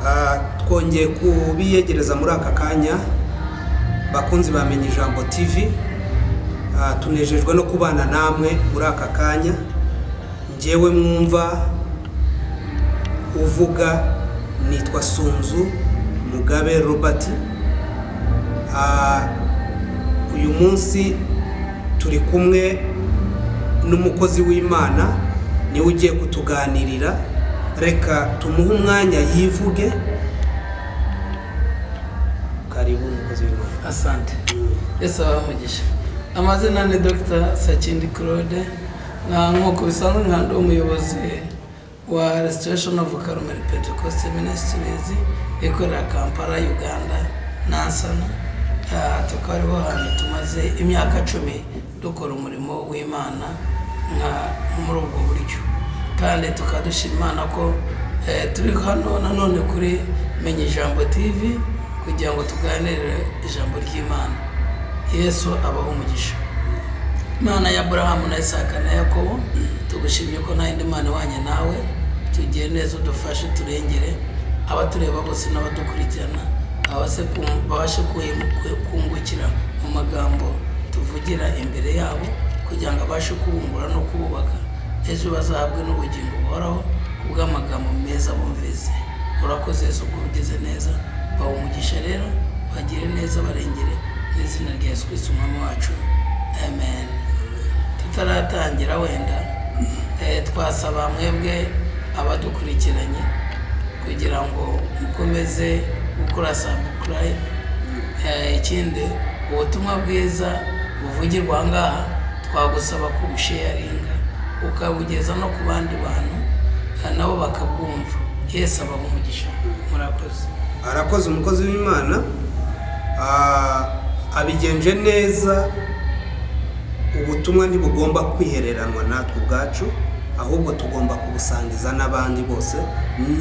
Twongeye kubiyegereza muri aka kanya, bakunzi bamenya Ijambo TV. Tunejejwe no kubana namwe muri aka kanya. Njyewe mwumva uvuga nitwa Sunzu Mugabe Robert. Uyu munsi turi kumwe n'umukozi w'Imana, niwe ugiye kutuganirira. Reka tumuhe umwanya yivuge. Karibu, umukozi w'Imana. Asante, Yesu abahe umugisha. Amazina ni Dr Sakindi Claude, na nk'uko bisanzwe nka ndi umuyobozi wa Restoration of Carmel Pentecost Ministries ikorera Kampala, Uganda, Nansana. Tukaba ariho hantu tumaze imyaka 10 dukora umurimo w'Imana nka muri ubwo buryo, kandi tukaba dushima Imana ko turi hano nanone kuri Menya Ijambo TV kugira ngo tuganire ijambo ry'Imana. Yesu abaho umugisha. Imana ya Aburahamu na Isaka na Yakobo, tugushimye ko nta yindi Mana ihwanye nawe. Tugire neza, udufashe, turengere abatureba bose n'abadukurikirana, babashe kungukira mu magambo tuvugira imbere yabo, kugira ngo abashe kubungura no kububaka, ejo bazahabwe n'ubugingo buhoraho kubw'amagambo meza bumvise. Urakoze Yesu ko ugeze neza. Baha umugisha rero, bagire neza, barengere, mu izina rya Yesu Kristo Umwami wacu, amen. Tutaratangira wenda, twasaba mwebwe abadukurikiranye kugira ngo mukomeze gukora subscribe. Ikindi, ubutumwa bwiza buvugirwa aha ngaha twagusaba kubusharinga, ukabugeza no ku bandi bantu, nabo bakabwumva. Yesu abaha umugisha, murakoze. Arakoze umukozi w'Imana. Abigenje neza. Ubutumwa ntibugomba kwihereranwa natwe ubwacu, ahubwo tugomba kubusangiza n'abandi bose.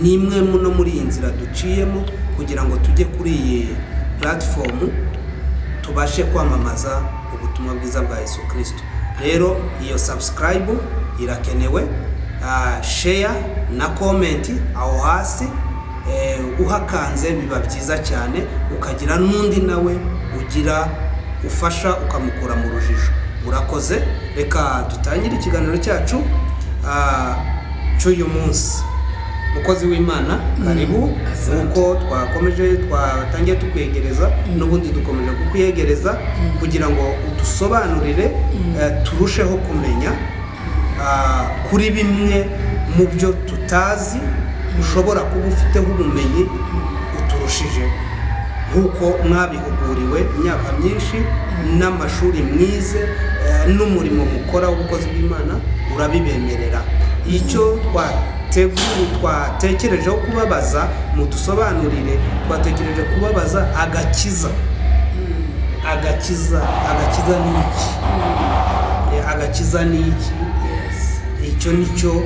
Nimwe no muri iyi nzira duciyemo kugira ngo tujye kuri iyi platform, tubashe kwamamaza ubutumwa bwiza bwa Yesu Kirisito. Rero iyo subscribe irakenewe, share na comment aho hasi, uhakanze biba byiza cyane, ukagira n'undi nawe ugira ufasha, ukamukura mu rujijo. Murakoze. Reka dutangire ikiganiro cyacu cy'uyu munsi. Mukozi w'Imana, karibu. Asante. Nk'uko twakomeje, twatangiye tukwegereza, n'ubundi dukomeje kukwiyegereza kugira ngo udusobanurire, turusheho kumenya kuri bimwe mu byo tutazi ushobora kuba ufiteho ubumenyi uturushije, nk'uko mwabihuguriwe imyaka myinshi n'amashuri mwize, n'umurimo mukora w'ubukozi bw'Imana urabibemerera. Icyo twatekerejeho kubabaza, mudusobanurire, twatekereje kubabaza agakiza. Agakiza, agakiza ni iki? Agakiza ni iki? Icyo ni cyo,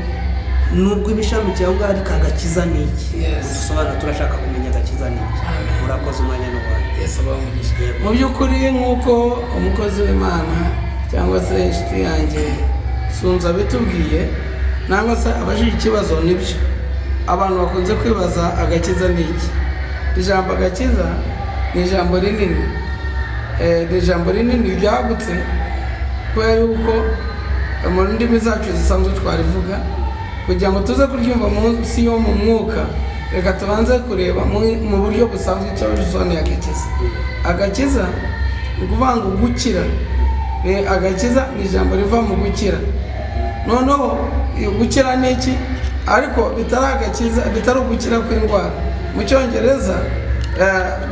nubwo ibishamikiye aho ngaho, ariko agakiza ni iki? Dusobanura, turashaka kumenya agakiza ni iki. Amen. Murakoze, umwanya n'uwanyu. Yesu abahe umugisha. Yego. Mu by'ukuri, nk'uko umukozi w'Imana cyangwa se inshuti yanjye Sunzu abitubwiye nangwa se abajije ikibazo, nibyo abantu bakunze kwibaza: agakiza ni iki? Ijambo agakiza ni ijambo rinini. Ni ijambo rinini ryagutse, kubera yuko mu ndimi zacu zisanzwe twarivuga. Kugira ngo tuze kuryumva munsi yo mu mwuka, reka tubanze kureba mu buryo busanzwe icyo bisobanuye agakiza. Agakiza ni ukuvuga ngo gukira. Agakiza ni ijambo riva mu gukira. Noneho gukira ni iki? Ariko bitari agakiza, bitari ugukira kw'indwara. Mu Cyongereza,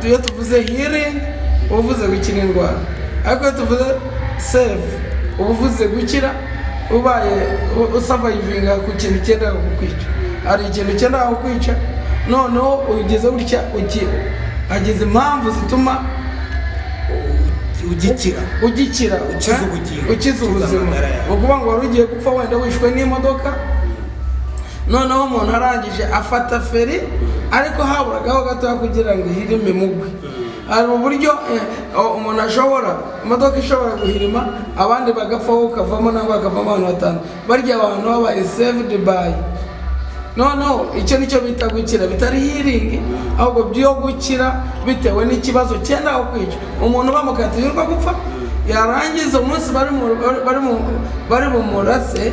iyo tuvuze healing uba uvuze gukira indwara, ariko iyo tuvuze save uba uvuze gukira, ubaye usurvivinga ku kintu cyenda kukwica. Hari ikintu cyenda kukwica, noneho ugeze gutya hagize impamvu zituma ugikira. Ugikira. Ukiza Eh? ubugingo. Ukiza Ukiza ubuzima. amagara yawe. Ni ukuvuga ngo wari ugiye gupfa, wenda wishwe n'imodoka, noneho umuntu arangije afata feri, ariko haburagaho gatoya kugira ngo ihirime mugwe. Hari uburyo umuntu ashobora, imodoka ishobora guhirima, abandi bagapfa, wowe ukavamo, nangwa hakavamo abantu batanu. Barya abantu babaye saved by Noneho icyo nicyo bita gukira, bitari healing, ahubwo byo gukira bitewe n'ikibazo cyenda kwica umuntu. Bamukatiye urwo gupfa, yarangiza umunsi bari bumurase,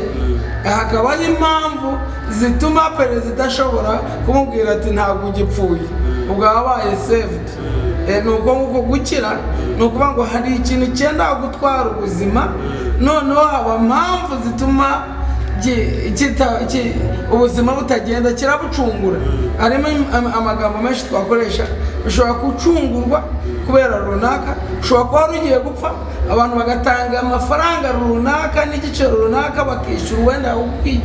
hakabaho impamvu zituma perezida ashobora kumubwira ati: "Ntabwo ugipfuye, ubwo wabaye saved." Ni uko nguko gukira. Ni ukuvuga ngo hari ikintu cyenda gutwara ubuzima, noneho haba mpamvu zituma ubuzima butagenda, kirabucungura. Harimo amagambo menshi twakoresha. Ushobora gucungurwa kubera runaka, ushobora kuba wari ugiye gupfa, abantu bagatanga amafaranga runaka n'igiciro runaka, bakishyura uwenda kukwica.